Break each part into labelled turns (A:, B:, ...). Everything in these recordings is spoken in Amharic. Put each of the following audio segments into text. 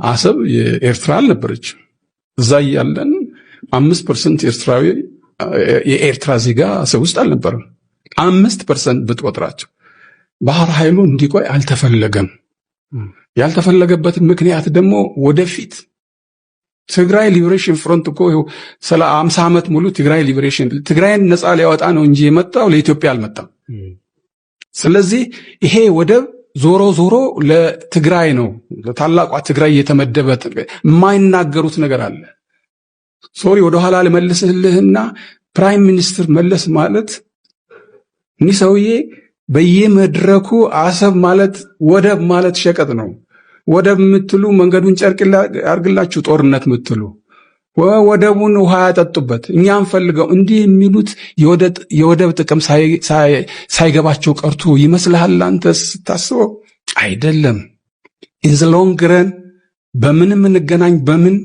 A: አሰብ የኤርትራ አልነበረችም። እዛ እያለን 5% ኤርትራዊ፣ የኤርትራ ዜጋ አሰብ ውስጥ አልነበረም። 5% ብትቆጥራቸው ባህር ኃይሉ እንዲቆይ አልተፈለገም። ያልተፈለገበት ምክንያት ደግሞ ወደፊት ትግራይ Liberation Front እኮ ስለ 50 ዓመት ሙሉ ትግራይ liberation፣ ትግራይን ነፃ ሊያወጣ ነው እንጂ የመጣው ለኢትዮጵያ አልመጣም። ስለዚህ ይሄ ወደብ ዞሮ ዞሮ ለትግራይ ነው፣ ለታላቋ ትግራይ የተመደበ። የማይናገሩት ነገር አለ። Sorry፣ ወደኋላ ልመልስልህና Prime Minister መለስ ማለት እኒህ ሰውዬ በየመድረኩ አሰብ ማለት፣ ወደብ ማለት ሸቀጥ ነው። ወደብ የምትሉ መንገዱን ጨርቅ ያርግላችሁ፣ ጦርነት የምትሉ ወደቡን ውሃ ያጠጡበት፣ እኛ አንፈልገው እንዲህ የሚሉት የወደብ ጥቅም ሳይገባቸው ቀርቶ ይመስልሃል አንተ ስታስበው? አይደለም። In the long run በምንም እንገናኝ በምን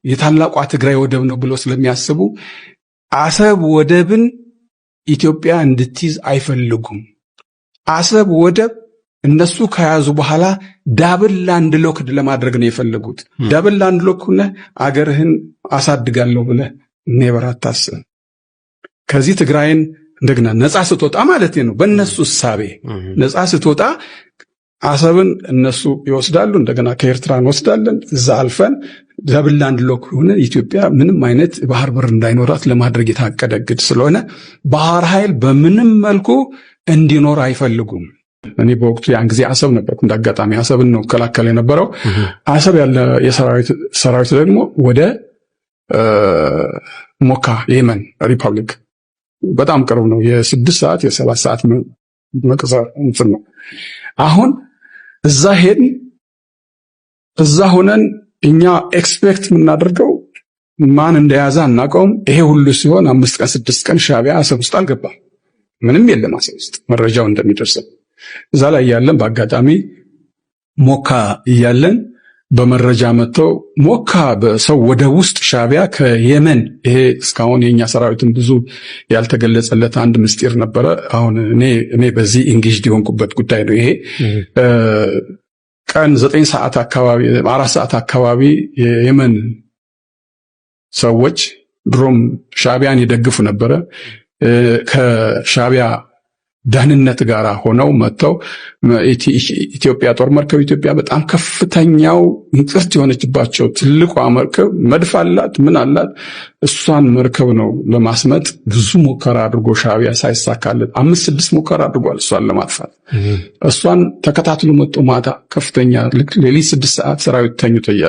A: የታላቋ ትግራይ ወደብ ነው ብሎ ስለሚያስቡ አሰብ ወደብን ኢትዮጵያ እንድትይዝ አይፈልጉም። አሰብ ወደብ እነሱ ከያዙ በኋላ double landlocked ለማድረግ ነው የፈለጉት። Double landlock ሆነህ አገርህን አሳድጋለሁ ብለህ never አታስብ። ከዚህ ትግራይን እንደገና ነፃ ስትወጣ ማለት ነው፣ በእነሱ እሳቤ ነፃ ስትወጣ አሰብን እነሱ ይወስዳሉ፣ እንደገና ከኤርትራ እንወስዳለን። እዛ አልፈን double landlock ሆነ ኢትዮጵያ ምንም አይነት ባህር በር እንዳይኖራት ለማድረግ የታቀደ እቅድ ስለሆነ ባህር ኃይል በምንም መልኩ እንዲኖር አይፈልጉም። እኔ በወቅቱ ያን ጊዜ አሰብ ነበርኩ። እንደ አጋጣሚ አሰብን ነው ከላከል የነበረው። አሰብ ያለ የሰራዊት ደግሞ ወደ ሞካ የመን ሪፐብሊክ በጣም ቅርብ ነው። የ6 ሰዓት የ7 ሰዓት መቅዘር እንትን ነው። አሁን እዛ ሄድን። እዛ ሆነን እኛ expect የምናደርገው ማን እንደያዘ አናውቀውም። ይሄ ሁሉ ሲሆን 5 ቀን 6 ቀን ሻዕቢያ አሰብ ውስጥ አልገባም። ምንም የለም አሰብ ውስጥ መረጃው እንደሚደርሰን። እዛ ላይ እያለን በአጋጣሚ ሞካ እያለን በመረጃ መጥተው ሞካ በሰው ወደ ውስጥ ሻዕቢያ ከየመን፣ ይሄ እስካሁን የኛ ሰራዊትን ብዙ ያልተገለጸለት አንድ ምስጢር ነበረ። አሁን እኔ በዚህ engaged የሆንኩበት ጉዳይ ነው። ይሄ ቀን 9 ሰዓት አካባቢ፣ 4 ሰዓት አካባቢ የየመን ሰዎች ድሮም ሻዕቢያን ይደግፉ ነበረ። ከሻዕቢያ ደህንነት ጋር ሆነው መጥተው ኢትዮጵያ ጦር መርከብ፣ ኢትዮጵያ በጣም ከፍተኛው እንቅርት የሆነችባቸው ትልቋ መርከብ መድፍ አላት፣ ምን አላት። እሷን መርከብ ነው ለማስመጥ ብዙ ሙከራ አድርጎ ሻዕቢያ ሳይሳካለት አምስት ስድስት ሙከራ አድርጓል እሷን ለማጥፋት። እሷን ተከታትሎ መጥቶ ማታ ከፍተኛ ልክ ሌሊት 6 ሰዓት ሰራዊት ተኝቶ እያለ